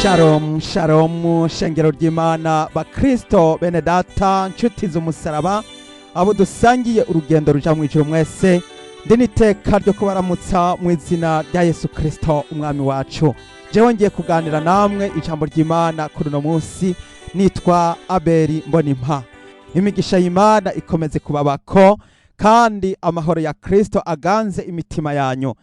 Shalom shalom, shengero ry'Imana, bakristo bene data, nshuti z'umusaraba, abo dusangiye urugendo ruja mu ijuru mwese, ndi n'iteka ryo kubaramutsa mu izina rya Yesu Kristo umwami wacu. Jewe ngiye kuganira namwe ijambo ry'Imana kuri uno munsi nitwa Abeli Mbonimpa. Imigisha y'Imana ikomeze kubabako kandi amahoro ya Kristo aganze imitima yanyu.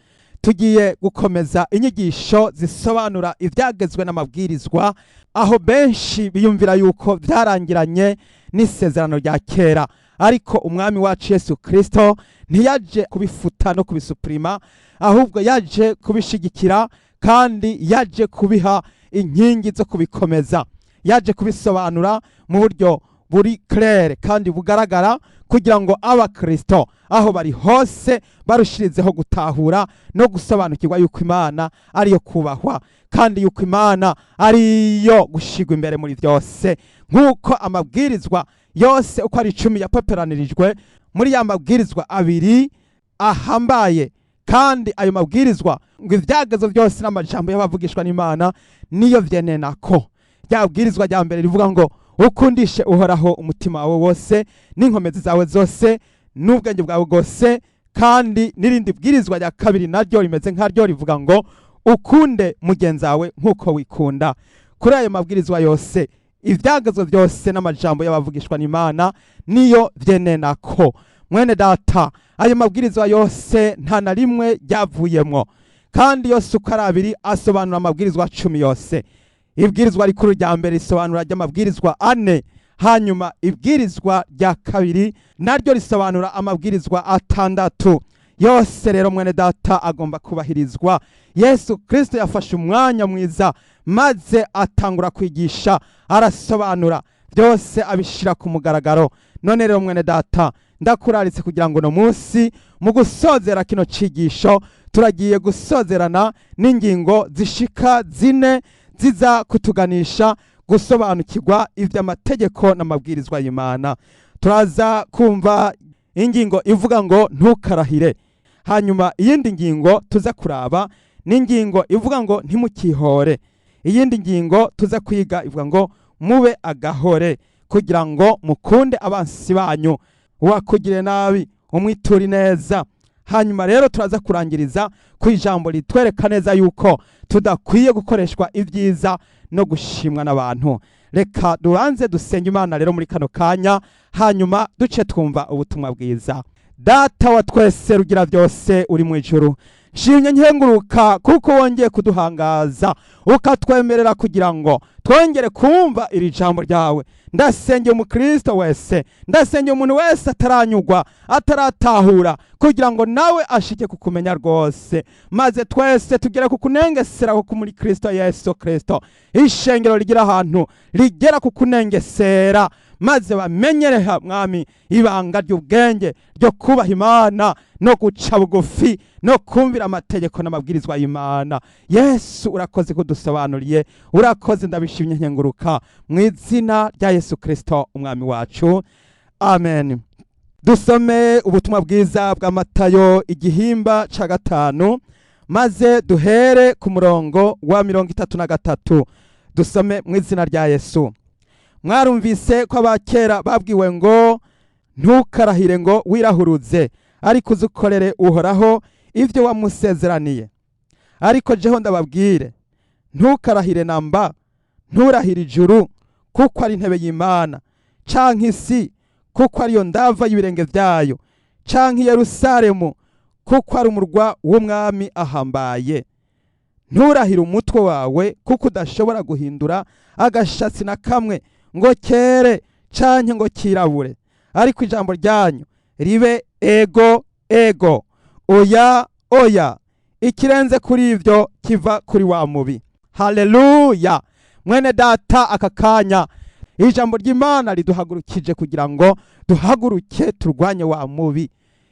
Tugiye gukomeza inyigisho zisobanura ibyagezwe n'amabwirizwa, aho benshi biyumvira yuko byarangiranye n'isezerano rya kera, ariko umwami wacu Yesu Kristo ntiyaje kubifuta no kubisupurima, ahubwo yaje kubishigikira kandi yaje kubiha inkingi zo kubikomeza. Yaje kubisobanura mu buryo buri clair kandi bugaragara, kugira ngo abakristo aho bari hose barushirizeho gutahura no gusobanukirwa yuko Imana ariyo kubahwa kandi yuko Imana ariyo gushigwa imbere muri byose, nk'uko amabwirizwa yose uko ari 10 yapaperanirijwe muri ya mabwirizwa abiri ahambaye. Kandi ayo mabwirizwa ngo ibyagezo byose n'amajambo y'abavugishwa n'Imana niyo vyenenako. Rya bwirizwa rya mbere rivuga ngo ukundishe Uhoraho umutima wawe wose n'inkomezi zawe zose n'ubwenge bwawe bwose, kandi n'irindi bwirizwa rya kabiri naryo rimeze nkaryo rivuga ngo ukunde mugenzi wawe nk'uko wikunda. Kuri ayo mabwirizwa yose, ibyagezo byose n'amajambo y'abavugishwa n'Imana niyo vyenenako. Mwene data, ayo mabwirizwa yose nta na rimwe ryavuyemwo, kandi yose uko ari abiri asobanura amabwirizwa 10 yose. Ibwirizwa rikuru rya mbere risobanura ry'amabwirizwa 4, hanyuma ibwirizwa rya kabiri naryo risobanura amabwirizwa 6 yose. Rero mwene data, agomba kubahirizwa. Yesu Kristo yafashe umwanya mwiza maze atangura kwigisha, arasobanura byose, abishira ku mugaragaro. None rero mwene data, ndakuraritse kugira ngo uno munsi mu gusozera kino cigisho turagiye gusozerana n'ingingo zishika 4 ziza kutuganisha gusobanukirwa iby'amategeko n'amabwirizwa y'Imana. Turaza kumva ingingo ivuga ngo ntukarahire, hanyuma iyindi ngingo tuza kuraba n'ingingo ivuga ngo ntimukihore, iyindi ngingo tuza kwiga ivuga ngo mube agahore kugira ngo mukunde abansi banyu, uwakugire nabi umwiture neza. Hanyuma rero turaza kurangiriza ku ijambo ritwereka neza yuko tudakwiye gukoreshwa ibyiza no gushimwa n'abantu. Reka dubanze dusenge Imana rero muri kano kanya, hanyuma duce twumva ubutumwa bwiza. Data wa twese rugira byose uri mu ijuru, nshimye nkenguruka kuko wongeye kuduhangaza ukatwemerera kugira ngo twongere kumva iri jambo ryawe. Ndasengeye umukristo wese, ndasengeye umuntu wese ataranyugwa, ataratahura, kugira ngo nawe ashike kukumenya rwose, maze twese tugere ku kunengesera ko muri Kristo Yesu Kristo. Ishengero rigira ahantu rigera ku kunengesera, maze bamenyereha mwami ibanga ry'ubwenge ryo kubaha Imana no guca bugufi no kumvira amategeko n'amabwirizwa y'Imana. Yesu, urakoze kudusobanuriye, urakoze, ndabishimye nkenguruka mu izina rya Yesu Kristo umwami wacu, amen. Dusome ubutumwa bwiza bwa Matayo igihimba ca 5, maze duhere ku murongo wa 33. Dusome mu izina rya Yesu. Mwarumvise ko abakera babwiwe ngo ntukarahire ngo wirahuruze, ariko uzukorere Uhoraho ibyo wamusezeraniye. Ariko jeho ndababwire, ntukarahire namba, nturahire ijuru kuko ari intebe y'Imana, canke isi kuko ariyo ndava y'ibirenge byayo, canke Yerusalemu kuko ari umurwa w'umwami ahambaye. Nturahire umutwe wawe kuko udashobora guhindura agashatsi na kamwe ngo kere canke ngo kirabure, ariko ijambo ryanyu ribe ego ego, oya oya, ikirenze kuri ibyo kiva kuri wa mubi. Haleluya! Mwene data, aka kanya ijambo ry'Imana riduhagurukije kugira ngo duhaguruke turwanye wa mubi.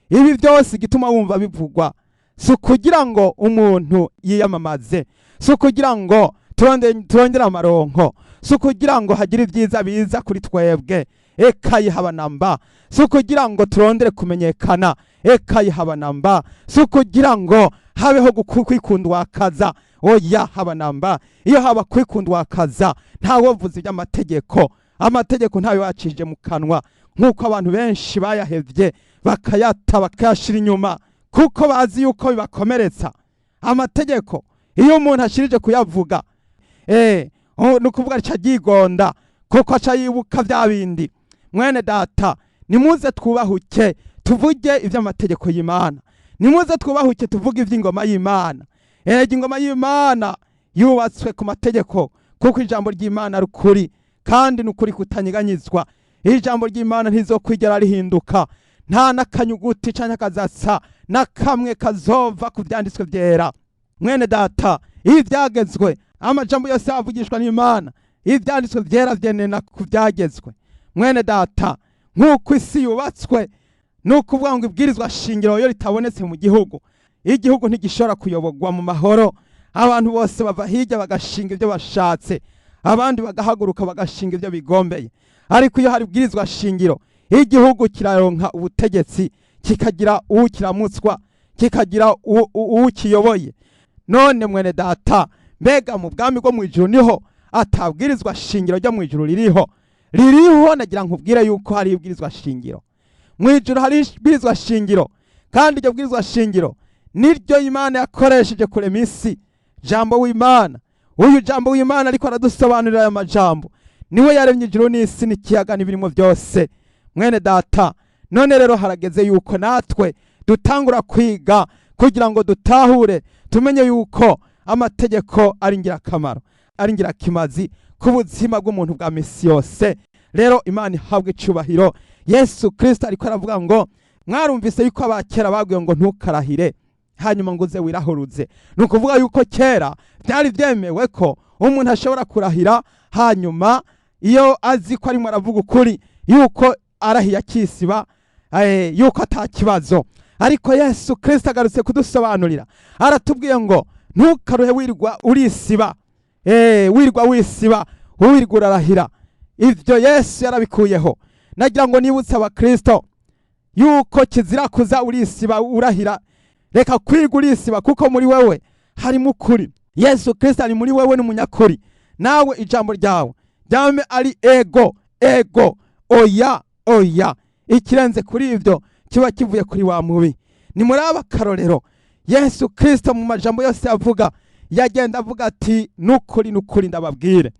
Ibi byose igituma wumva bivugwa si ukugira ngo umuntu yiyamamaze, si ukugira ngo turongere amaronko, si ukugira ngo hagire ibyiza biza kuri twebwe, eka yihaba namba, si ukugira ngo turondere kumenyekana, eka yihaba namba, si ukugira ngo habeho kwikundwakaza. Oya, haba namba. Iyo haba kwikundwakaza, ntawovuze iby'amategeko. Amategeko ntayo yacishije mu kanwa, nk'uko abantu benshi bayahevye bakayata, bakayashira inyuma, kuko bazi yuko bibakomeretsa. Amategeko iyo umuntu ashirije kuyavuga, ni ukuvuga aca ryigonda, kuko aca yibuka bya bindi. Mwene data, nimuze twubahuke tuvuge iby'amategeko y'Imana. Nimuze twubahuke tuvuge iby'ingoma y'Imana. Erega ingoma y'Imana yubatswe ku mategeko, kuko ijambo ry'Imana ari ukuri, kandi ni ukuri kutanyeganyizwa. Ijambo ry'Imana ntizokwigera rihinduka, nta n'akanyuguti canke akazasa na kamwe kazova ku vyanditswe vyera. Mwene data, iyo ivyagezwe, amajambo yose avugishwa n'Imana, iyo ivyanditswe vyera vyenena ku vyagezwe. Mwene data, nk'uko isi yubatswe, ni ukuvuga ngo ibwirizwa shingiro iyo ritabonetse mu gihugu, igihugu ntigishobora kuyoborwa mu mahoro. Abantu bose bava hirya bagashinga ibyo bashatse, abandi bagahaguruka bagashinga ibyo bigombeye. Ariko iyo hari ibwirizwa shingiro, igihugu kiraronka ubutegetsi, kikagira uwukiramutswa, kikagira uwukiyoboye. None mwene data, mbega mu bwami bwo mu ijuru niho atabwirizwa shingiro ryo mu ijuru ririho? Ririho. Nagira nkubwire yuko hari ibwirizwa shingiro mu ijuru, hari ibwirizwa shingiro, kandi iryo bwirizwa shingiro niryo Imana yakoresheje kurema isi. Jambo w'Imana, uyu Jambo w'Imana ariko aradusobanurira aya majambo, niwe yaremye ijuru n'isi n'ikiyaga n'ibirimo byose. Mwene data, none rero harageze yuko natwe dutangura kwiga kugira ngo dutahure, tumenye yuko amategeko ari ingirakamaro, ari ingirakimazi ku buzima bw'umuntu bwa misi yose. Rero Imana ihabwa icubahiro. Yesu Kristo ariko aravuga ngo: "Mwarumvise yuko abakera babwiwe ngo ntukarahire, hanyuma ngo uze wirahuruze." Ni ukuvuga yuko kera byari byemewe ko umuntu ashobora kurahira, hanyuma iyo azi ko arimo aravuga ukuri, yuko arahiye akisiba, yuko ata kibazo. Ariko Yesu Kristo agarutse kudusobanurira, aratubwiye ngo ntukaruhe wirirwa urisiba, wirirwa wisiba, wirirwa urarahira. Ibyo Yesu yarabikuyeho. Nagira ngo nibutse abakristo yuko kizira kuza urisiba urahira. Reka kwirirwa urisiba, kuko muri wewe harimo ukuri. Yesu Kristo ari muri wewe, n'umunyakuri. Nawe ijambo ryawe ryame ari ego ego, oya oya. Ikirenze kuri ibyo kiba kivuye kuri wa mubi. Ni muri aba karorero, Yesu Kristo mu majambo yose yavuga, yagenda avuga ati: "Nukuri nukuri ndababwire."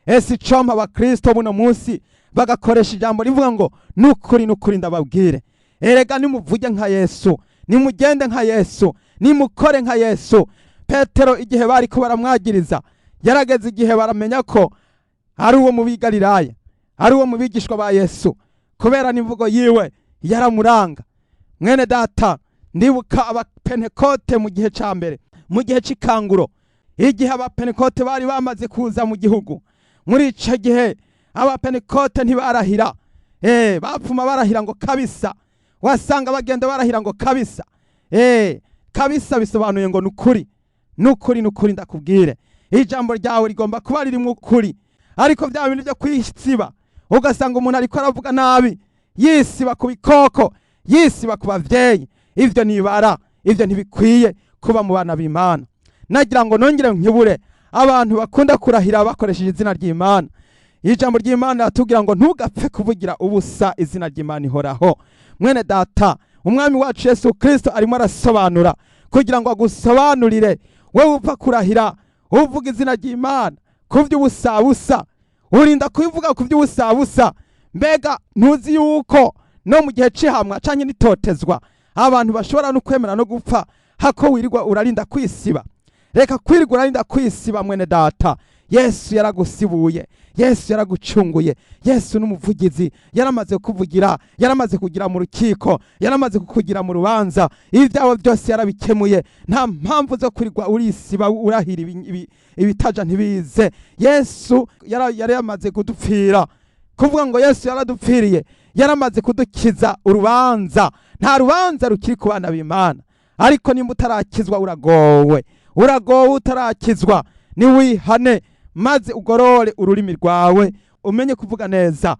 Ese icompa abakristo buno munsi bagakoresha ijambo rivuga ngo: "Nukuri nukuri ndababwire"? Erega nimuvuge nka Yesu, nimugende nka Yesu, nimukore nka Yesu. Petero igihe bariko baramwagiriza, yarageze igihe baramenya ko ari uwo mu Bigalilaya, ari uwo mu bigishwa ba Yesu, kubera n'imvugo yiwe yaramuranga. Mwene data, ndibuka abapentekote mu gihe ca mbere, mu gihe c'ikanguro, igihe abapentekote bari bamaze kuza mu gihugu. Muri ico gihe abapentekote ntibarahira, bapfuma barahira ngo kabisa. Wasanga bagenda barahira ngo kabisa. Kabisa bisobanuye ngo nukuri nukuri nukuri ndakubwire. Ijambo ryawe rigomba kuba ririmo ukuri. Ariko bya bintu byo kwisiba, ugasanga umuntu ariko aravuga nabi, yisiba ku bikoko, yisiba ku bavyeyi, ivyo nibara, ivyo ntibikwiye kuba mu bana b'Imana. Nagira ngo nongere nkibure abantu bakunda kurahira bakoresheje izina ry'Imana. Ijambo ry'Imana ratubwira ngo ntugapfe kuvugira ubusa izina ry'Imana ihoraho. Mwene data, umwami wacu Yesu Kristo arimo arasobanura kugira ngo agusobanurire, wowe upfa kurahira uvuga izina ry'Imana ku by'ubusabusa, urinda kubivuga ku by'ubusabusa. Mbega ntuzi yuko no mu gihe c'ihamwa canke n'itotezwa abantu bashobora no kwemera no gupfa hako wirirwa urarinda kwisiba? Reka kwirirwa urarinda kwisiba, mwene data. Yesu yaragusibuye, Yesu yaragucunguye, Yesu n'umuvugizi, yaramaze kuvugira, yaramaze kugira mu rukiko, yaramaze kukugira mu rubanza, ibyawe byose yarabikemuye. Nta mpamvu zo kwirirwa urisiba urahira ibitaja ntibize. Yesu yari yamaze kudupfira. Kuvuga ngo Yesu yaradupfiriye, yaramaze kudukiza urubanza. Nta rubanza rukiri ku bana b'Imana. Ariko nimba utarakizwa, uragowe, uragowe utarakizwa. Niwihane maze ugorore ururimi rwawe, umenye kuvuga neza.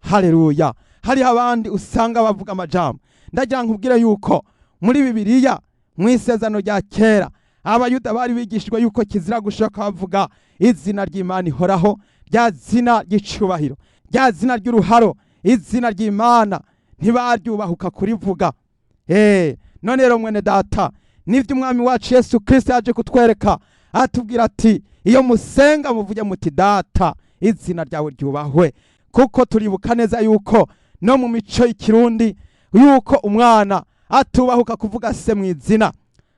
Haleluya! Hariho abandi usanga bavuga amajambo. Ndagira nkubwire yuko muri Bibiliya, mu Isezerano rya Kera Abayuda bari bigishijwe yuko kizira gushoka bavuga izina ry'Imana ihoraho, rya zina ry'icubahiro, rya zina ry'uruharo, izina ry'Imana ntibaryubahuka kurivuga. None rero mwene data, nivyo umwami wacu Yesu Kristo yaje kutwereka, atubwira ati iyo musenga muvuge muti Data, izina ryawe ryubahwe. Kuko turibuka neza yuko no mu mico y'ikirundi yuko umwana atubahuka kuvuga se mu izina,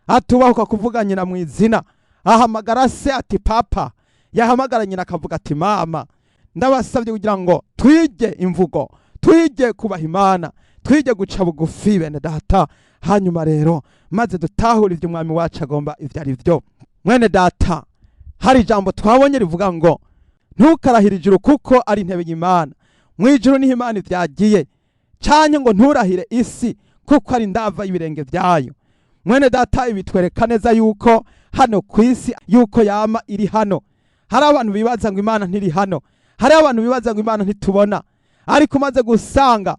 atubahuka kuvuga nyina mu izina, ahamagara se ati papa, yahamagara nyina akavuga ati mama. Ndabasabye kugira ngo twige imvugo, twige kubaha Imana, twige guca bugufi bene data, hanyuma rero maze dutahure ibyo umwami wacu agomba ibyo ari byo. Mwene data, hari ijambo twabonye rivuga ngo ntukarahire ijuru kuko ari intebe y'Imana, mu ijuru niho Imana ivyagiye, canke ngo nturahire isi kuko ari indava y'ibirenge vyayo. Mwene data, ibitwereka neza yuko hano ku isi yuko yama iri hano. Hari abantu bibaza ngo Imana ntiri hano, hari abantu bibaza ngo Imana ntitubona, ariko umaze gusanga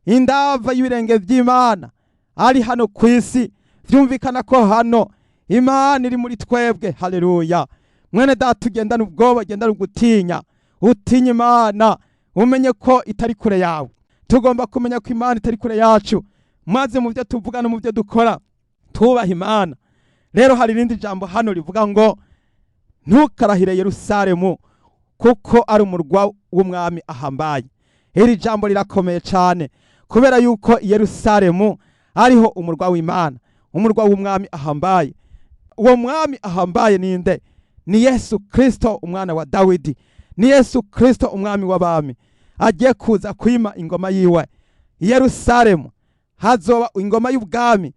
indava y'ibirenge vy'Imana ari hano ku isi, vyumvikana ko hano Imana iri muri twebwe. Haleluya. Mwene data, ugendana ubwoba, ugendana ugutinya, utinya Imana, umenye ko itari kure yawe. Tugomba kumenya ko Imana itari kure yacu, maze mu byo tuvuga no mu byo dukora tubaha Imana. Rero hari irindi jambo hano rivuga ngo ntukarahire Yerusalemu kuko ari umurwa w'umwami ahambaye. Iri jambo rirakomeye cyane, kubera yuko Yerusalemu ariho umurwa w'Imana, umurwa w'umwami ahambaye. Uwo mwami ahambaye ninde? Ni Yesu Kristo umwana wa Dawidi, ni Yesu Kristo umwami w'abami, agiye kuza kwima ingoma yiwe. Yerusalemu hazoba ingoma y'ubwami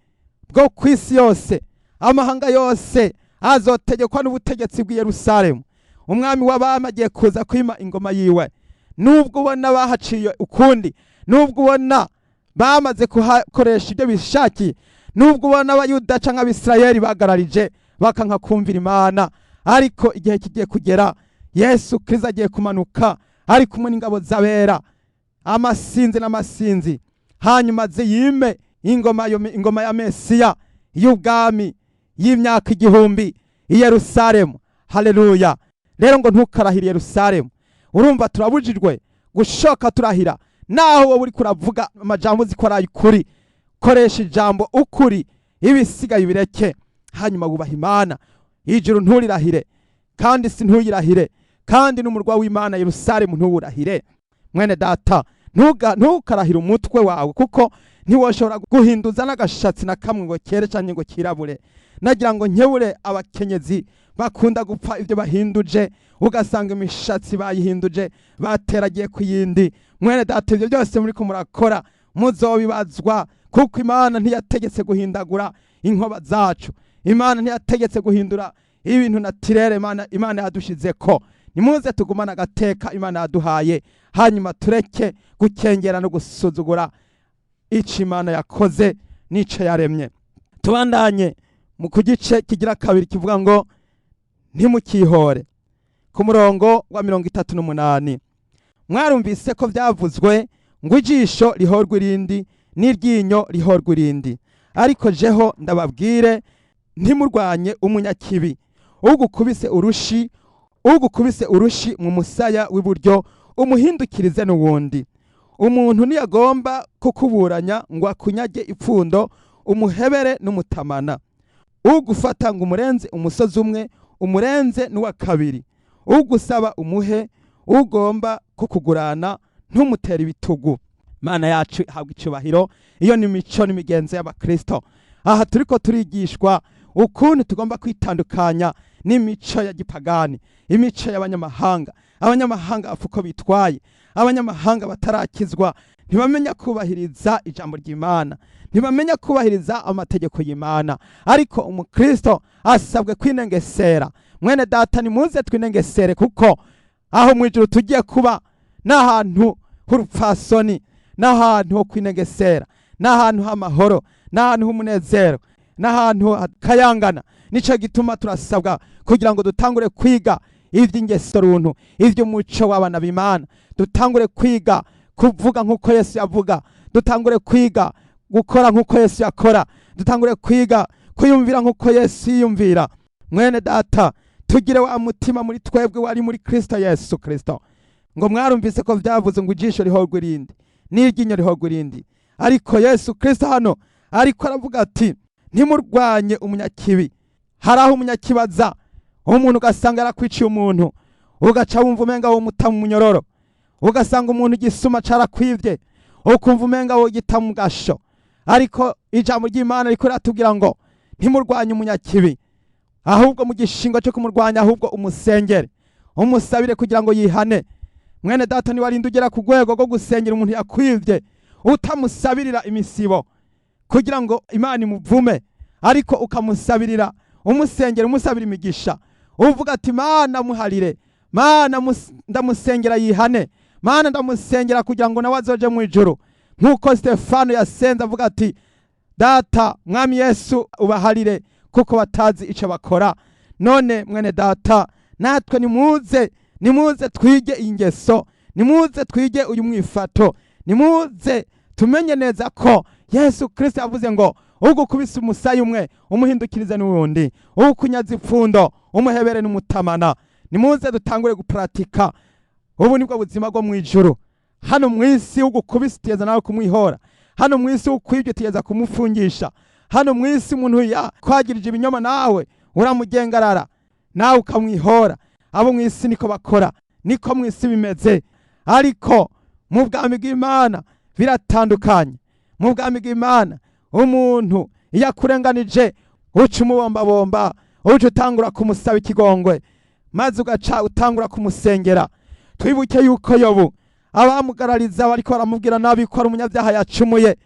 bwo ku isi yose, amahanga yose azotegekwa n'ubutegetsi bw'i Yerusalemu. Umwami w'abami agiye kuza kwima ingoma yiwe. Nubwo ubona bahaciye ukundi, nubwo ubona bamaze kuhakoresha ibyo bishakiye, nubwo ubona abayuda canke abisirayeli bagararije bakanka kumvira Imana, ariko igihe kigiye kugera, Yesu Kristo agiye kumanuka ari kumwe n'ingabo z'abera, amasinzi n'amasinzi, hanyuma aze yime ingoma, ingoma ya Mesiya y'ubwami y'imyaka 1000 i Yerusalemu. Haleluya. Rero ngo ntukarahire Yerusalemu. Urumva turabujijwe gushoka turahira, naho wowe uriko uravuga amajambo uzi ko ari ay'ukuri. Koresha ijambo ukuri, ibisigaye ubireke, hanyuma wubaha Imana. Ijuru nturirahire, kandi si ntuyirahire, kandi n'umurwa w'Imana Yerusalemu ntuwurahire. Mwene data, ntukarahire umutwe wawe, kuko ntiwoshobora guhinduza n'agashatsi na kamwe ngo kere canke ngo kirabure. Nagira ngo nkebure abakenyezi bakunda gupfa ibyo bahinduje, ugasanga imishatsi bayihinduje bateragiye ku yindi. Mwene data, ibyo byose muriko murakora muzobibazwa, kuko Imana ntiyategetse guhindagura inkoba zacu, Imana ntiyategetse guhindura ibintu naturel Imana yadushizeko. Nimuze tugumane agateka Imana yaduhaye, hanyuma tureke gukengera no gusuzugura ico Imana yakoze n'ico yaremye. Tubandanye mu kugice kigira kabiri kivuga ngo ntimukihore, ku murongo wa 38. Mwarumvise ko byavuzwe ngo ijisho rihorwa irindi n'iryinyo rihorwa irindi, ariko jeho ndababwire ntimurwanye umunyakibi. Ugukubise urushi mu musaya w'iburyo umuhindukirize n'uwundi. Umuntu ntiyagomba kukuburanya ngo akunyage ipfundo, umuhebere n'umutamana. Ugufata ngo umurenze umusozi umwe, umurenze n'uwa kabiri. Ugusaba umuhe, ugomba kukugurana ntumutere ibitugu. Imana yacu ihabwa icubahiro. Iyo ni mico n'imigenzo y'abakristo. Aha turiko turigishwa ukuntu tugomba kwitandukanya n'imico ya gipagani, imico y'abanyamahanga. Abanyamahanga bapfa uko bitwaye, abanyamahanga batarakizwa ntibamenya kubahiriza ijambo ry'Imana, ntibamenya kubahiriza amategeko y'Imana, ariko umukristo asabwe kwinengesera. Mwene data, nimuze twinengesere, kuko aho mu ijuru tugiye kuba n'ahantu h'urupfasoni, n'ahantu ho kwinengesera, n'ahantu h'amahoro, n'ahantu h'umunezero, n'ahantu hakayangana. Nico gituma turasabwa kugira ngo dutangure kwiga ivy'ingeso runtu, ivy'umuco w'abana b'Imana, dutangure kwiga kuvuga nk'uko Yesu yavuga, dutangure kwiga gukora nk'uko Yesu yakora, dutangure kwiga Kwiyumvira nk'uko Yesu yiyumvira. Mwene data, tugire wa mutima muri twebwe wari muri Kristo Yesu Kristo. Ngo mwarumvise ko vyavuze ngo ijisho rihorwa irindi n'iryinyo rihorwa irindi, ariko Yesu Kristo hano ariko aravuga ati ntimurwanye umunyakibi. Hari aho umunyakibaza umuntu ugasanga yarakwiciye umuntu, ugaca wumva umenga wo muta mu munyororo, ugasanga umuntu igisuma carakwivye, ukumva umenga wogita mu gasho. Ariko ijambo ry'Imana riko riratubwira ngo ntimurwanye umunyakibi, ahubwo mu gishingo cyo kumurwanya ahubwo umusengere, umusabire kugira ngo yihane. Mwene data, niwarinda ugera ku rwego rwo gusengera umuntu yakwivye utamusabirira imisibo kugira ngo Imana imuvume, ariko ukamusabirira, umusengera, umusabira imigisha, uvuga ati Mana muharire, Mana ndamusengera yihane, Mana ndamusengera kugira ngo nawe azoje mu ijuru, nk'uko Stefano yasenze avuga ati Data Mwami Yesu ubaharire kuko batazi ico bakora. None mwene data, natwe nimuze, nimuze twige iyi ngeso, nimuze twige uyu mwifato, nimuze tumenye neza ko Yesu Kristo yavuze ngo ugukubise umusaya umwe umuhindukirize n'uwundi, ukunyaza ipfundo umuhebere n'umutamana. Nimuze dutangure guparatika. Ubu nibwo buzima bwo mu ijuru. Hano mu isi ugukubise utigeza nawe kumwihora, hano mu isi ukwibye utigeza kumufungisha, hano mu isi umuntu yakwagirije ibinyoma nawe uramugengarara nawe ukamwihora. Abo mu isi niko bakora, niko mu isi bimeze. Ariko mu bwami bw'Imana biratandukanye. Mu bwami bw'Imana umuntu iyo akurenganije uca umubombabomba, uca utangura kumusaba ikigongwe, maze ugaca utangura kumusengera. Twibuke yuko Yobu abamugarariza bariko baramubwira nabi ko ari umunyabyaha yacumuye,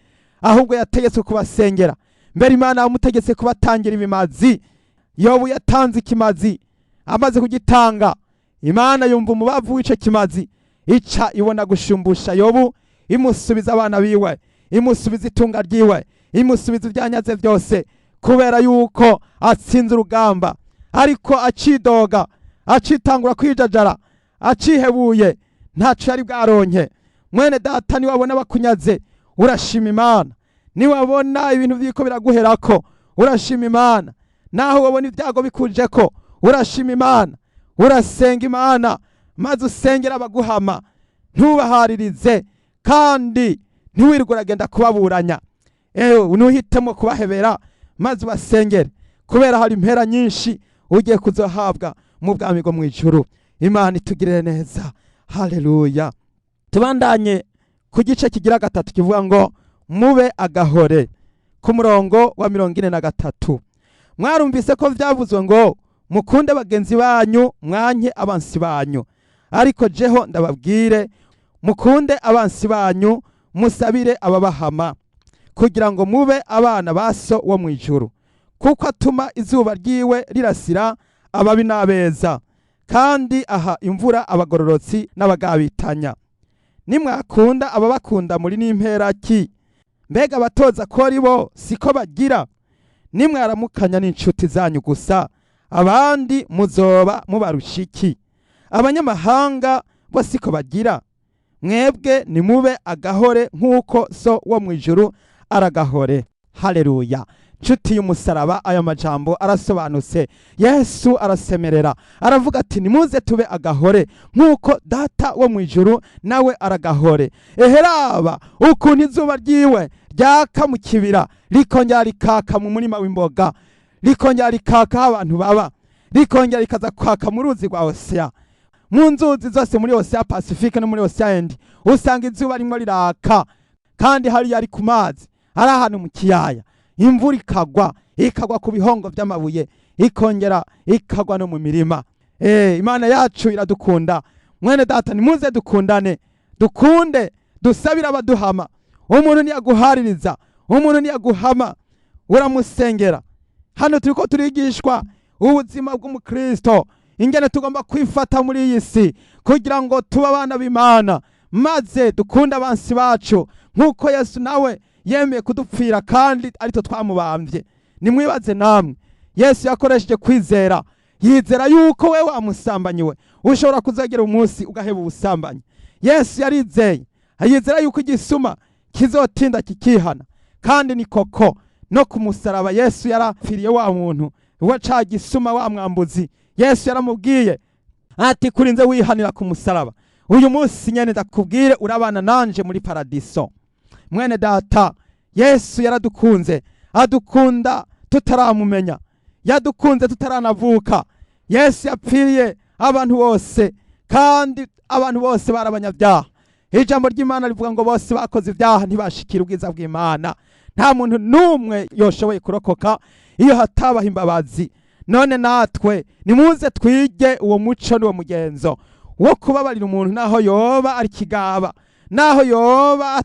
ahubwo yategetswe kubasengera. Mbere Imana yamutegetse kubatangira ibimazi. Yobu yatanze ikimazi, amaze kugitanga Imana yumva umubavu w'ico kimazi, ica ibona gushumbusha Yobu, imusubiza abana biwe, imusubiza itunga ryiwe, imusubiza ibyanyaze byose, kubera yuko atsinze urugamba. Ariko acidoga, acitangura kwijajara, acihebuye, ntaco yari bwaronke. Mwene data, niwabona bakunyaze urashima Imana, niwabona ibintu vyiko biraguherako urashima Imana, naho wabona ibyago bikujeko urashima Imana, urasenga Imana, maze usengera abaguhama, ntubaharirize kandi ntiwirirwe uragenda kubaburanya. Ewe ntuhitemo kubahebera maze ubasengere, kubera hari impera nyinshi ugiye kuzohabwa mu bwami bwo mu ijuru. Imana itugirire neza. Haleluya. Tubandanye ku gice kigira gatatu kivuga ngo mube agahore, ku murongo wa 43. Mwarumvise ko vyavuzwe ngo mukunde bagenzi banyu mwanke abansi banyu, ariko jeho ndababwire mukunde abansi banyu, musabire ababahama, kugira ngo mube abana ba so wo mu ijuru, kuko atuma izuba ryiwe rirasira ababi n'abeza, kandi aha imvura abagororotsi n'abagabitanya. Nimwakunda ababakunda muri n'impera ki? Mbega abatoza ko ari bo siko bagira? Nimwaramukanya n'inshuti zanyu gusa, abandi muzoba mubarusha iki? Abanyamahanga bo siko bagira? Mwebwe nimube agahore nk'uko so wo mu ijuru aragahore. Haleluya. Nshuti y'umusaraba, aya majambo arasobanutse. Yesu arasemerera aravuga ati nimuze tube agahore nk'uko data wo mu ijuru nawe aragahore. Eheraba ukuntu izuba ryiwe ryaka mu kibira, rikongera rikaka mu murima w'imboga, rikongera rikaka aho abantu baba, rikongera rikaza kwaka mu ruzi rwa Oseya, mu nzuzi zose muri Oseya Pacifique no muri Oseya Indi, usanga izuba rimwe riraka, kandi hariya ari ku mazi, ari ahantu mu kiyaya. Imvura ikagwa, ikagwa ku bihongo by'amabuye, ikongera ikagwa no mu mirima. Imana yacu iradukunda. Mwene data, nimuze dukundane, dukunde, dusabire abaduhama. Umuntu ntiyaguhaririza, umuntu ntiyaguhama, uramusengera. Hano turiko turigishwa ubuzima bw'umukristo, ingene tugomba kwifata muri iyi si kugira ngo tube abana b'Imana, maze dukunde abansi bacu nk'uko Yesu nawe yemeye kudupfira kandi aritwe twamubambye. Nimwibaze namwe, Yesu yakoresheje kwizera, yizera yuko we wamusambanyiwe ushobora kuzagera umunsi ugaheba ubusambanyi. Yesu yarizeye, yizera yuko igisuma kizotinda kikihana, kandi ni koko. No ku musaraba Yesu yarapfiriye wa muntu wa ca gisuma, wa mwambuzi. Yesu yaramubwiye ati: "Kurinze wihanira ku musaraba, uyu munsi nyene ndakubwire, urabana nanje muri paradiso." Mwene data, Yesu yaradukunze, adukunda tutaramumenya, yadukunze tutaranavuka. Yesu yapfiriye abantu bose, kandi abantu bose bari abanyabyaha. Ijambo ry'Imana rivuga ngo bose bakoze ibyaha, ntibashikira ubwiza bw'Imana. Nta muntu n'umwe yoshoboye kurokoka iyo hatabaho imbabazi. None natwe nimuze twige uwo muco n'uwo mugenzo wo kubabarira umuntu, naho yoba ari kigaba, naho yoba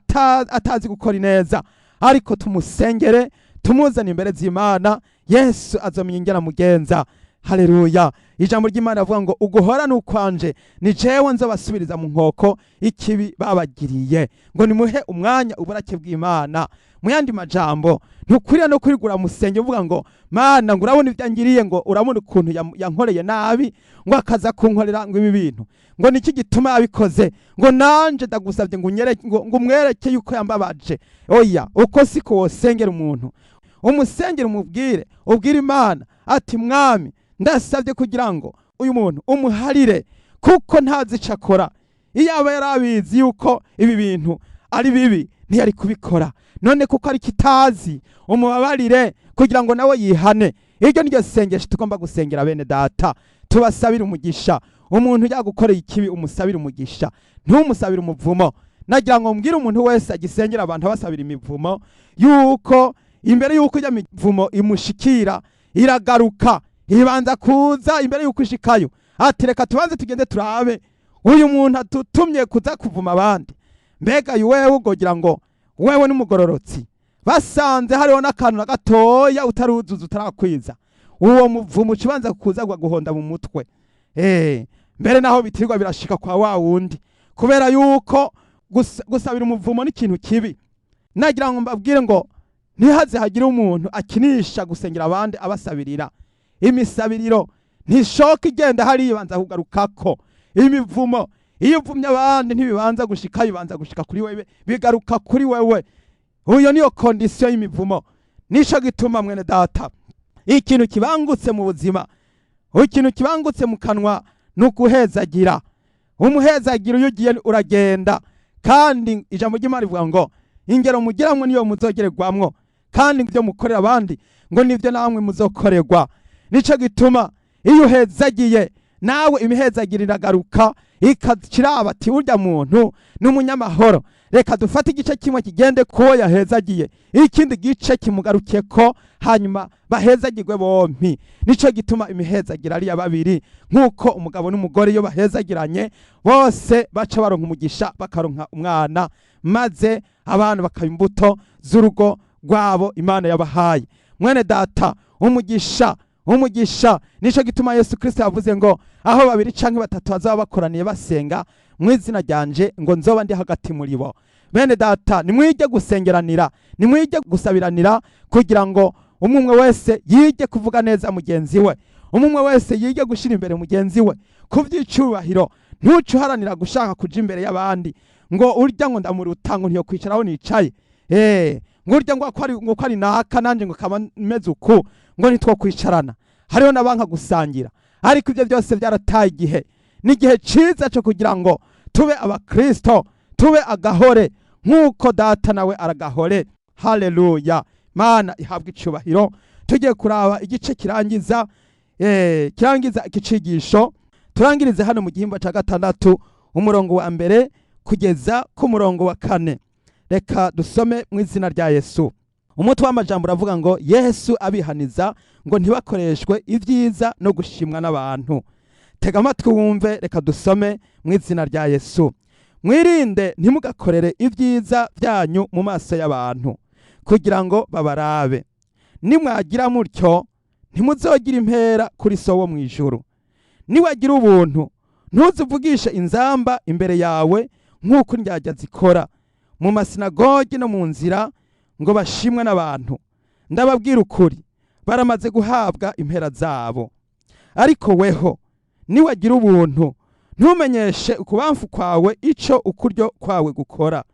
atazi gukora ineza, ariko tumusengere, tumuzane imbere z'Imana. Yesu azomenya ingene amugenza. Haleluya! Ijambo ry'Imana rivuga ngo: "Uguhora ni ukwanje, ni jewe nzobasubiriza mu nkoko ikibi babagiriye." Ngo nimuhe umwanya uburake bw'Imana. Mu yandi majambo, ntukwiriye no kwigura musenge uvuga ngo: "Mana, ngo urabona ibyo angiriye, ngo urabona ukuntu yankoreye nabi, ngo akaza kunkorera ngo ibi bintu, ngo niki gituma yabikoze, ngo nanje ndagusabye ngo unyereke, ngo umwereke yuko yambabaje." Oya, uko siko wosengera umuntu. Umusengere, umubwire, ubwire Imana ati: "Mwami, ndasabye kugira ngo uyu muntu umuharire, kuko ntazi ico akora. Iyo aba yarabizi yuko ibi bintu ari bibi, ntiyari kubikora. None kuko ari kitazi, umubabarire kugira ngo nawe yihane." Iryo niryo sengesho tugomba gusengera bene data, tubasabire umugisha. Umuntu yagukoreye ikibi, umusabire umugisha, ntumusabire umuvumo. Nagira ngo mbwire umuntu wese agisengera abantu abasabira imivumo yuko imbere yuko ijya mivumo imushikira, iragaruka, ibanza kuza imbere yuko ishikayo, ati: "Reka tubanze tugende turabe uyu muntu atutumye kuza kuvuma abandi. Mbega uyu wewe ugogira ngo wewe n'umugororotsi?" Basanze hariho n'akantu na gatoya utaruzuza, utarakwiza, uwo muvumo ukibanza kuza guhonda mu mutwe. Mbere naho bitirirwa birashika kwa wa wundi, kubera yuko gusabira umuvumo ni ikintu kibi. Nagira ngo mbabwire ngo ntihaze hagire umuntu akinisha gusengera abandi abasabirira. Imisabiriro ntishoka igenda hariya, ibanza kugarukako. Imivumo, iyo uvumye abandi, ntibibanza gushika, bibanza gushika kuri wewe, bigaruka kuri wewe. Uyo niyo condition y'imivumo. Nico gituma, mwene data, ikintu kibangutse mu buzima, ikintu kibangutse mu kanwa, ni ukuhezagira. Umuhezagira, iyo ugiye uragenda. Kandi ijambo ry'Imana rivuga ngo: "Ingero mugiramwo niyo muzogererwamwo, kandi ibyo mukorera abandi ngo nibyo namwe muzokorerwa." Nico gituma iyo uhezagiye, nawe imihezagiro iragaruka, ikakiraba ati: "Urya muntu ni umunyamahoro, reka dufate igice kimwe kigende kuwo yahezagiye, ikindi gice kimugaruke ko, hanyuma bahezagirwe bompi." Nico gituma imihezagiro ari iya babiri, nk'uko umugabo n'umugore iyo bahezagiranye bose baca baronka umugisha, bakaronka umwana, maze abantu bakaba imbuto z'urugo rwabo Imana yabahaye. Mwene data, umugisha, umugisha. Nico gituma Yesu Kristo yavuze ngo: "Aho babiri canke batatu bazaba bakoraniye basenga mu izina ryanje, ngo nzoba ndi hagati muri bo." Bene data, nimwige gusengeranira, nimwige gusabiranira, kugira ngo umwe umwe wese yige kuvuga neza mugenzi we, umwe umwe wese yige gushira imbere mugenzi we ku by'icyubahiro. Ntuce uharanira gushaka kuja imbere y'abandi, ngo urya ngo ndamuruta, ngo ntiyo kwicaraho nicaye, ngo urya ngo ko ari naka, nanje ngo kaba meze uku, ngo nitwo kwicarana. Hariho n'abanka gusangira, ariko ibyo byose byarataye igihe. Ni igihe ciza cyo kugira ngo tube abakristo, tube agahore nk'uko data nawe aragahore. Haleluya! Mana ihabwa icubahiro. Tugiye kuraba igice kirangiza, kirangiza iki cigisho. Turangirize hano mu gihimba cya 6, umurongo wa 1 kugeza ku murongo wa 4. Reka dusome mu izina rya Yesu. Umutwe w'amajambo uravuga ngo: "Yesu abihaniza ngo ntibakoreshwe ibyiza no gushimwa n'abantu." Tega amatwi wumve, reka dusome mu izina rya Yesu. "Mwirinde, ntimugakorere ibyiza byanyu mu maso y'abantu kugira ngo babarabe. Nimwagira mutyo, ntimuzogira impera kuri So wo mu ijuru. Niwagira ubuntu, ntuzuvugishe inzamba imbere yawe nk'uko indyarya zikora mu masinagogi no mu nzira, ngo bashimwe n'abantu. Ndababwira ukuri, baramaze guhabwa impera zabo. Ariko weho, niwagira ubuntu, ntumenyeshe ukubamfu kwawe ico ukuryo kwawe gukora,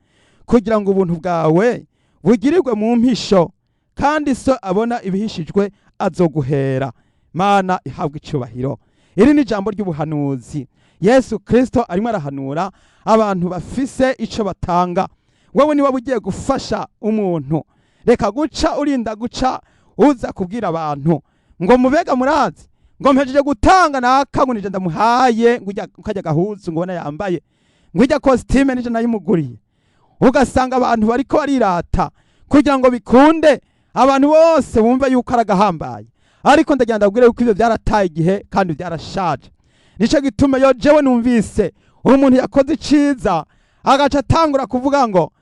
kugira ngo ubuntu bwawe bugirirwe mu mpisho, kandi So abona ibyo mu mpisho Kandi so abona ibihishijwe azoguhera. Mana ihabwa icyubahiro. Iri ni ijambo ry'ubuhanuzi. Yesu Kristo arimo arahanura abantu bafise ico batanga. Wewe niba ugiye gufasha umuntu, reka guca urinda guca uza kubwira abantu ngo mubega murazi ngo mpejeje gutanga naka, ngo nije ndamuhaye, ngo ujya ukajya gahuzu ngo ubona yambaye, ngo ijya costume nije nayimuguriye. Ugasanga abantu bariko barirata kugira ngo bikunde abantu bose bumve yuko aragahambaye. Ariko ndagira ndabwire yuko ivyo byarataye igihe kandi byarashaje. Nico gituma yo jewe numvise umuntu yakoze iciza agaca atangura kuvuga ngo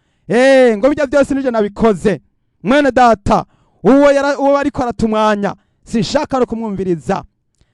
ngo bijya byose nije nabikoze, mwene data, uwo uwo ariko aratumwanya sinshaka no kumwumviriza.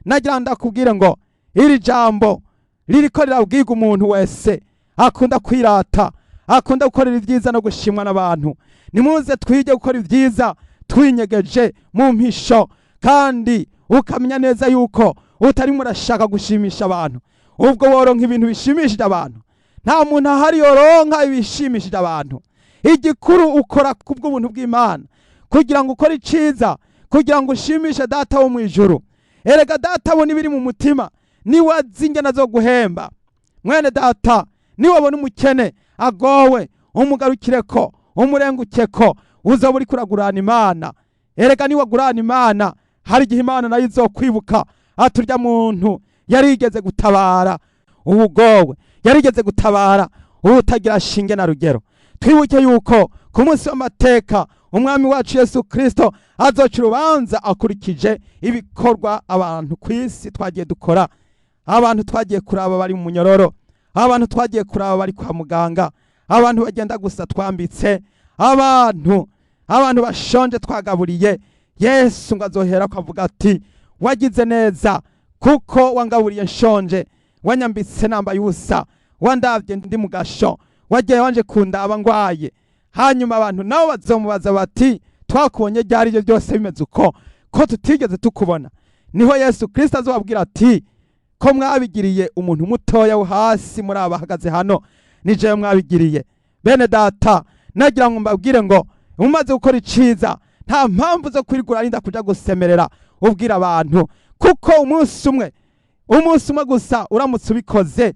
Nagira ndakubwire ngo iri jambo ririko rirabwirwa umuntu wese akunda kwirata, akunda gukorera ibyiza no gushimwa n'abantu. Nimuze twige gukora ibyiza twinyegeje mu mpisho, kandi ukamenya neza yuko utarimo urashaka gushimisha abantu. Ubwo woronka ibintu bishimishije abantu? Nta muntu ahari yoronka ibishimishije abantu. Igikuru ukora kubw'ubuntu bw'Imana kugira ngo ukore iciza, kugira ngo ushimishe Data wo mu ijuru. Erega Data abona ibiri mu mutima, niwe azi ingene zo guhemba. Mwene data, niwabona umukene agowe, umugarukireko, umurengukeko, uzoba uriko uragurana Imana. Erega niwagurana Imana, hari igihe Imana nayo izokwibuka ati urya muntu yarigeze gutabara uwugowe, yarigeze gutabara uwutagira shinge na rugero. Twibuke yuko ku munsi w'amateka Umwami wacu Yesu Kristo azoca urubanza akurikije ibikorwa abantu ku isi twagiye dukora, abantu twagiye kuraba bari mu munyororo, abantu twagiye kuraba bari kwa muganga, abantu bagenda gusa twambitse, abantu bashonje twagaburiye. Yesu ngo azohera ko avuga ati wagize neza, kuko wangaburiye nshonje, wanyambitse nambaye ubusa, wandavye ndi mu gasho, wagiye wanje kundaba ngwaye. Hanyuma abantu nabo bazomubaza bati twakubonye ryari ibyo byose bimeze uko, ko tutigeze tukubona? Niho Yesu Kristo azobabwira ati ko mwabigiriye umuntu mutoya wo hasi muri abahagaze hano, ni jewe mwabigiriye. Bene data, nagira ngo mbabwire ngo umaze gukora iciza, nta mpamvu zo kwirigura arinda kuja gusemerera ubwira abantu, kuko umunsi umwe, umunsi umwe gusa uramutse ubikoze,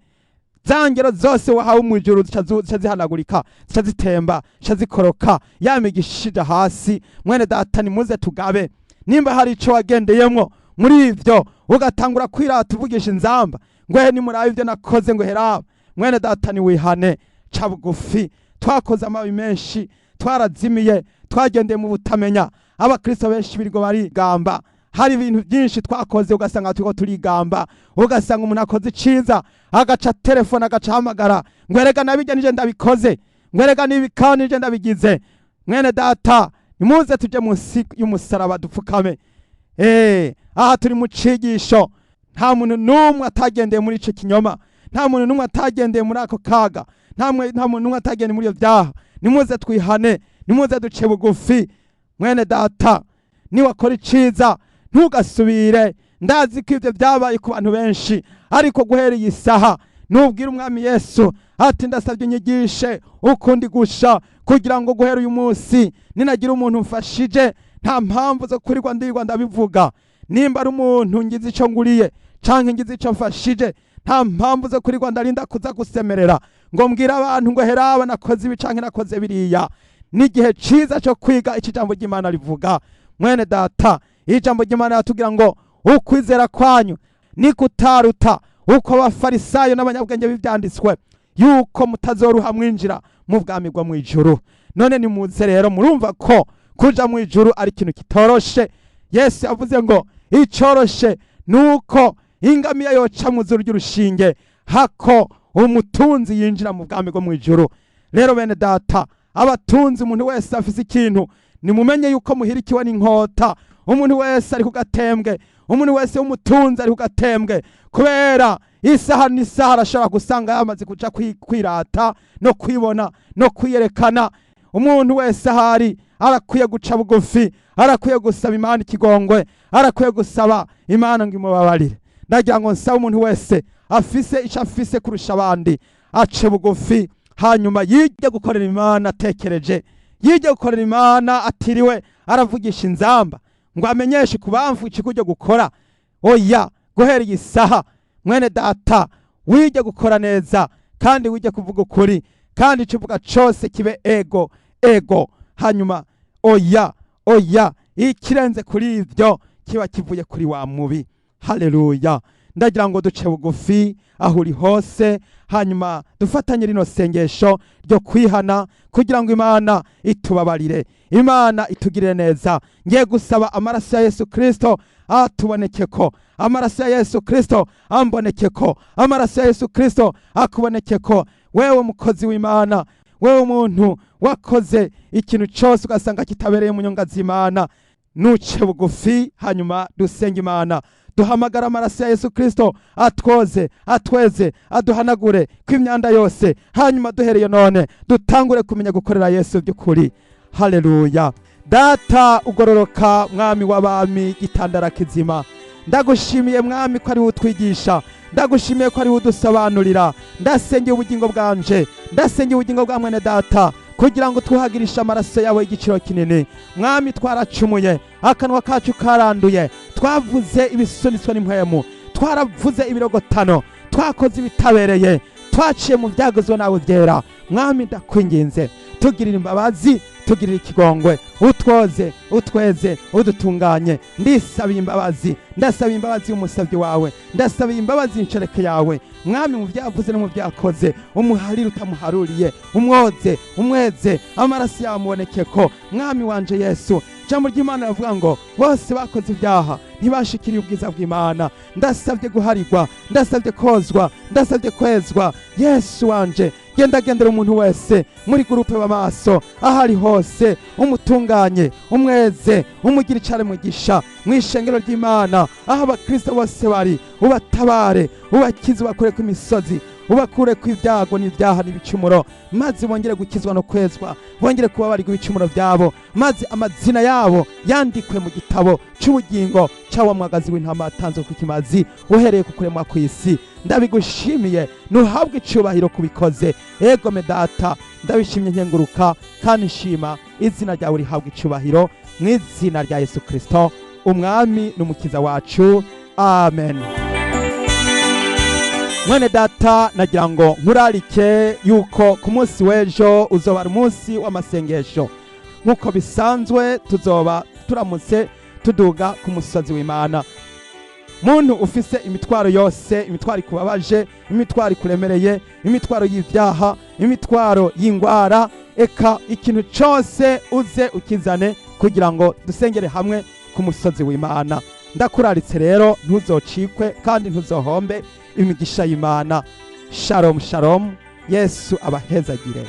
za ngero zose wahawe mu ijuru zica zihanagurika, zica zitemba, zica zikoroka, ya migisha ija hasi. Mwene data, nimuze tugabe. Nimba hari ico wagendeyemwo muri ivyo, ugatangura kwirata uvugisha inzamba ngo he nimurabe ivyo nakoze, ngo heraba, mwene data, niwihane, ca bugufi. Twakoze amabi menshi, twarazimiye, twagendeye mu butamenya. Abakristo benshi birirwa barigamba. Hari ibintu byinshi twakoze ugasanga turiko turigamba, ugasanga umuntu akoze iciza agaca telefone, agaca ahamagara ngo erega nabijya nije ndabikoze, ngo erega nibi kandi nije ndabigize. Mwene data, nimuze tuje munsi y'umusaraba dupfukame. Aha turi mu cigisho. Nta muntu n'umwe atagendeye muri ico kinyoma, nta muntu n'umwe atagendeye muri ako kaga, nta muntu n'umwe atagendeye muri iyo byaha. Nimuze twihane, nimuze duce bugufi. Mwene data, niwakora iciza ntugasubire. Ndazi ko ibyo byabaye ku bantu benshi, ariko guhera iyi saha nubwira Umwami Yesu ati ndasabye unyigishe ukundi gusha, kugira ngo guhera uyu munsi ninagira umuntu mfashije, nta mpamvu zo kurirwa ndirwa ndabivuga. Nimba ari umuntu ngize ico nguriye canke ngize ico mfashije, nta mpamvu zo kurirwa ndarinda kuza gusemerera ngo mbwire abantu ngo heraba nakoze ibi canke nakoze biriya. N'igihe ciza cyo kwiga iki jambo ry'Imana rivuga. Mwene data, ijambo ry'Imana riratubwira ngo ukwizera kwanyu ni kutaruta uko Abafarisayo n'abanyabwenge b'ivyanditswe, yuko mutazoruha mwinjira mu bwami bwo mw'ijuru. None nimuze rero, murumva ko kuja mu ijuru ari ikintu kitoroshe. Yesu yavuze ngo icoroshe nuko ingamiya yoca mu zuru ry'urushinge hako umutunzi yinjira mu bwami bwo mu ijuru. Rero bene data, abatunzi, umuntu wese afise ikintu, nimumenye yuko muhirikiwe n'inkota. Umuntu wese ari ku gatembwe, umuntu wese w'umutunzi ari ku gatembwe, kubera isaha n'isaha arashobora gusanga yamaze kuja kwirata no kwibona no kwiyerekana. Umuntu wese ahari arakwiye guca bugufi, arakwiye gusaba Imana ikigongwe, arakwiye gusaba Imana ngo imubabarire. Ndagira ngo nsabe umuntu wese afise ico afise kurusha abandi ace bugufi, hanyuma yige gukorera Imana atekereje, yige gukorera Imana atiriwe Aravugisha inzamba ngo amenyeshe kubamvu ikigujyo gukora. Oya, guhera iyi saha, mwene data, wige gukora neza kandi wige kuvuga ukuri, kandi icyo uvuga cyose kibe ego ego, hanyuma oya oya. Ikirenze kuri ibyo kiba kivuye kuri wa mubi. Haleluya! Ndagira ngo duce bugufi aho uri hose, hanyuma dufatanye rino sengesho ryo kwihana kugira ngo Imana itubabarire, Imana itugirire neza. Ngiye gusaba amaraso ya Yesu Kristo atuboneke ko, amaraso ya Yesu Kristo amboneke ko, amaraso ya Yesu Kristo akuboneke ko. Wewe mukozi w'Imana, wewe umuntu wakoze ikintu cyose ugasanga kitabereye mu nyonga z'Imana, nuce bugufi, hanyuma dusenge Imana, duhamagara amaraso ya Yesu Kristo atwoze, atweze, aduhanagure kw'imyanda yose, hanyuma duhereye none dutangure kumenya gukorera Yesu by'ukuri. Haleluya! Data ugororoka, Mwami w'abami, gitandara kizima, ndagushimiye Mwami ko ari wowe utwigisha, ndagushimiye ko ari wowe udusobanurira. Ndasengeye ubugingo bwanje, ndasengeye ubugingo bwa mwene data kugira ngo twuhagirishe amaraso yawe y'igiciro kinini. Mwami, twaracumuye, akanwa kacu karanduye, twavuze ibisunitswe n'impwemu, twaravuze ibirogotano, twakoze ibitabereye, twaciye mu byagezwe nawe byera. Mwami, ndakwinginze, tugirire imbabazi, tugirire ikigongwe, utwoze, utweze, udutunganye. Ndisabiye imbabazi, ndasaba imbabazi y'umusabyi wawe, ndasabiye imbabazi y'inshoreke yawe. Mwami, mu byavuze no mu byakoze, umuharire utamuharuriye, umwoze, umweze, amaraso yawe amuboneke ko. Mwami wanje Yesu, ijambo ry'Imana rivuga ngo bose bakoze ibyaha ntibashikiriye ubwiza bw'Imana. Ndasabye guharirwa, ndasabye kozwa, ndasabye kwezwa. Yesu wanje, genda gendera umuntu wese muri groupe b'amaso aho ari hose, umutunganye, umweze, umugire icare mugisha mu ishengero ry'Imana aho abakristo bose bari, ubatabare, ubakize, ubakure ku imisozi, ubakure ku ibyago n'ibyaha n'ibicumuro, maze bongere gukizwa no kwezwa, bongere kubabarirwa ibicumuro byabo, maze amazina yabo yandikwe mu gitabo cy'ubugingo cy'awa mwagazi w'intama atanzwe ku kimazi uhereye ku kuremwa kw'isi. Ndabigushimiye, ntuhabwe icyubahiro kubikoze. Egome Data, ndabishimye, nkenguruka kandi nshima izina ryawe, rihabwa icyubahiro mu izina rya Yesu Kristo, Umwami n'Umukiza wacu, amen. Mwene data, nagira ngo nkurarike yuko ku munsi w'ejo uzoba ari umunsi w'amasengesho. Nk'uko bisanzwe, tuzoba turamutse tuduga ku musozi w'Imana. Muntu ufise imitwaro yose, imitwaro ikubabaje, imitwaro ikuremereye, imitwaro y'ibyaha, imitwaro y'ingwara, eka ikintu cyose, uze ukizane kugira ngo dusengere hamwe ku musozi w'Imana. Ndakuraritse rero, ntuzocikwe kandi ntuzohombe imigisha y'Imana. Shalom shalom, Yesu abahezagire.